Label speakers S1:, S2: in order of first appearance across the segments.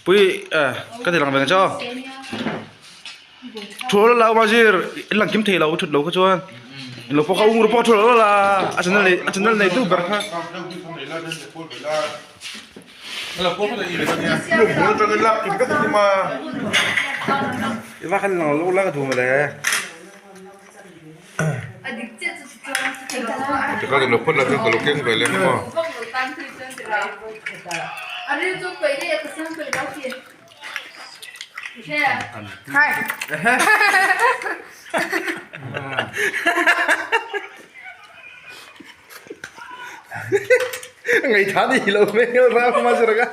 S1: Pui eh ka ti lang ve ang che aw thu lo la uma zir in lang kim thei lo thut lo kha chuan in lo pawh kha ung ru pawh thu lo la a channel nei a channel nei tu ber kha. I va khan lang lo la ka duh mawle. Ngaithla ni lo hmel ram a zir ka.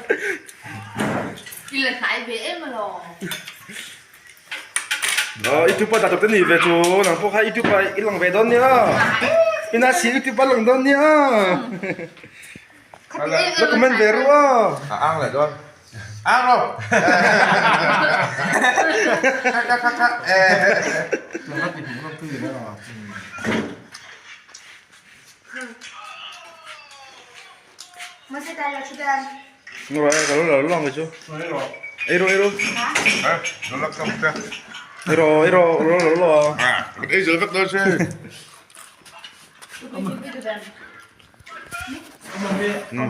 S1: Ờ, YouTube a dah ni ve chu nang pawh kha YouTube ah i lang ve dawn nia ina si YouTube a lang dawn nia la comment ve ru a
S2: a ang leh dawn ang ro kha kha kha kha
S1: Ngồi cái đó là lo người chú. Ei ro ei ro. Ei ro ei ro lo lo lo.
S2: Ei zo vek dawn se.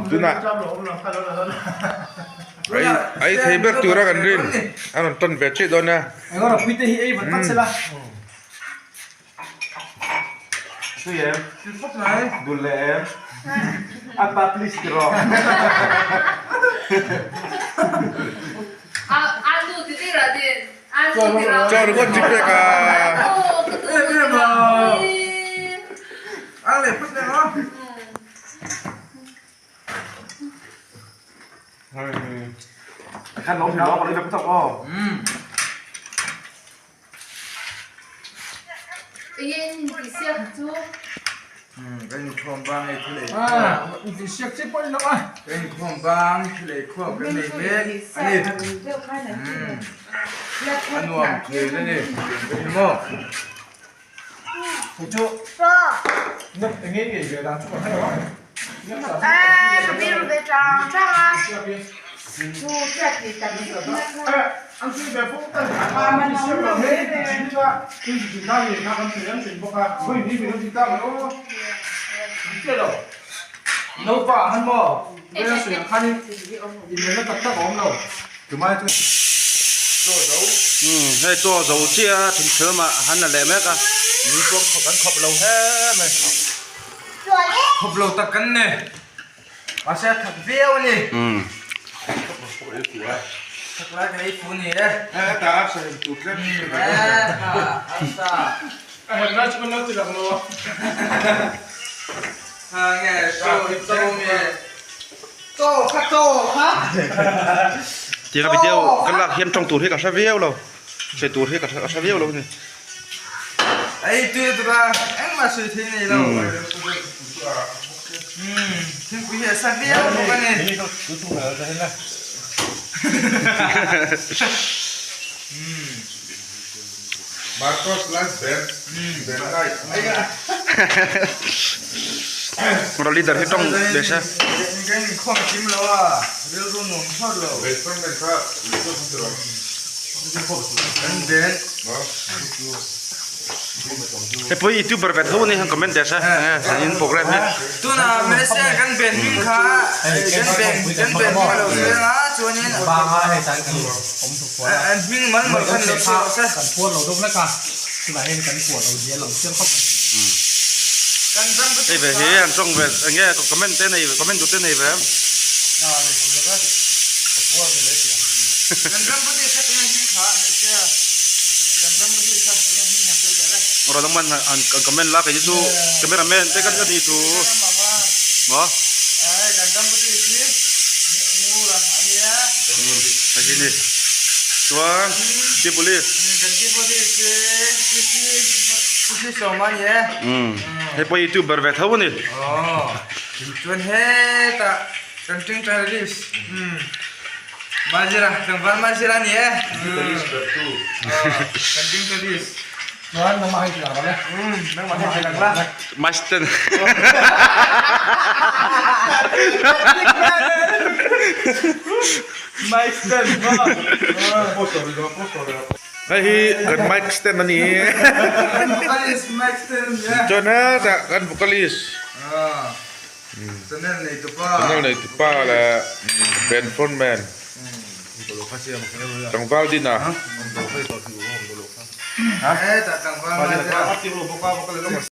S2: Tunah ei ei thei ber tura kan rin a rawn tawn ve chiah dawn a.
S1: Tui em? Dul leh em? Apa please ti rawh.
S2: Chaw ringawt chi pek a.
S1: Khan lo thei lo ka lo i vek tawk aw. Hei chaw zo chiah a thinchhel mah han la leh mek a mi chuan khawp an khawp lo hle mai.
S3: Khawp lo tak kan ni. Mahse a that viau a ni. That lai kan ei fu ni e. Ha nge chaw chaw mi chaw kha chaw kha.
S1: Tiang a video ka lak hian tawng tur hi ka hre viau lo. Hre tur hi ka hre viau lo a ni.
S3: Ei tui lutuk a engmah sawi thei nei lo. Thingpui hi a sa viau bawk a ni.
S2: Marcos Live Band Band Night.
S1: Ro leader hi tawng ve se.
S3: Kan inkhawm kim lo a, rilru nuam thlawt lo.
S1: Hei pawh hi youtuber ve tho a ni han comment teh se enge in program hi.
S3: Tunah Malaysia kan ben hming kha kan ben kan ben hming a lo thleng a chuanin an hming mal mal khan lo chhuak se.
S1: Hei ve hi an tawng ve enge comment te nei comment duh te nei ve. Rawn awm an an comment la kei chu camera man te kan ni chu maw hei hi ni chuan chi police hei pawh youtuber ve tho a ni.
S3: Chuan hetah kan ṭingṭai release. Mazira, tlangval Mazira a ni e. Kan ding ta list.
S1: Chuan nangmah hei tilang la.
S3: Nangmah hei tilang la.
S2: Master.
S3: Mic stand maw.
S2: Hei hi kan mic stand a ni.
S3: Kan vocalist mic stand a ni e.
S2: Chuan hetah kan vocalist.
S3: Channel nei tupa.
S2: Channel nei tupa leh band front man. Tlangval din a.
S3: Hetah tlangval Mazira.